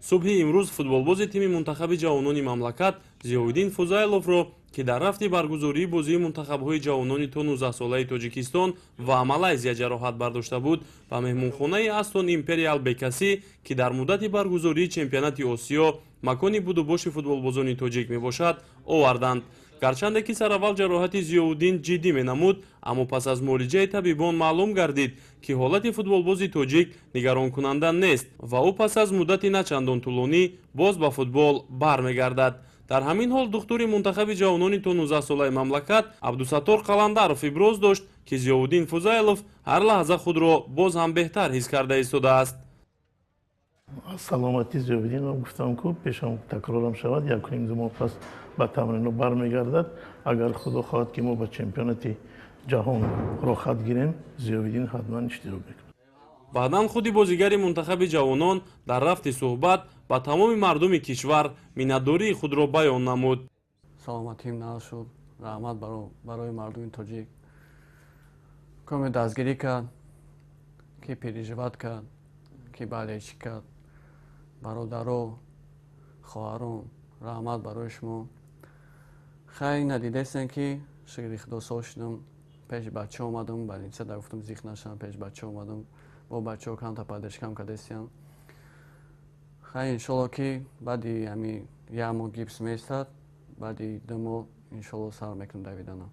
Субҳи имрӯз футболбози тими мунтахаби ҷавонони мамлакат Зиёвиддин Фузайловро, ки дар рафти баргузории бозии мунтахабҳои ҷавонони то 19-солаи Тоҷикистон ва Малайзия ҷароҳат бардошта буд, ба меҳмонхонаи Астон Империал Бекасӣ, ки дар муддати баргузории чемпионати Осиё макони будубоши футболбозони тоҷик мебошад, оварданд. Гарчанде ки сараввал ҷароҳати Зиёвуддин ҷиддӣ менамуд, аммо пас аз муолиҷаи табибон маълум гардид, ки ҳолати футболбози тоҷик нигаронкунанда нест ва ӯ пас аз муддати начандон тӯлонӣ боз ба футбол бармегардад. Дар ҳамин ҳол духтури мунтахаби ҷавонони то 19-солаи мамлакат Абдусаттор Қаландаров иброз дошт, ки Зиёвуддин Фузайлов ҳар лаҳза худро боз ҳам беҳтар ҳис карда истодааст. Аз саломатии Зиёвиддинро гуфтам, ку пешам такрорам шавад, 1,5-2 моҳ пас ба тамрино бармегардад. Агар Худо хоҳад, ки мо ба чемпионати ҷаҳон роҳхат гирем, Зиёвиддин ҳатман иштирок мекунад. Баъдан худи бозигари мунтахаби ҷавонон дар рафти суҳбат ба тамоми мардуми кишвар миннатдории худро баён намуд. Саломатиим нағз шуд. Раҳмат барои мардуми тоҷик, коме дастгирӣ кард, ки переживать кард, ки болельщик кард. Бародаро, хоҳарон, раҳмат барои шумо. Хай, надидестем, ки шукри Худо, сол шудам, пеши бача омадам. Больница да гуфтам, зиқ нашам, пеши бача омадам, бо бачаҳо камта поддержка м кардестиям. Хай, иншолло, ки баъди ҳами як моҳ гипс меистад, баъди 2 моҳ, иншолло, сар мекунам давидана.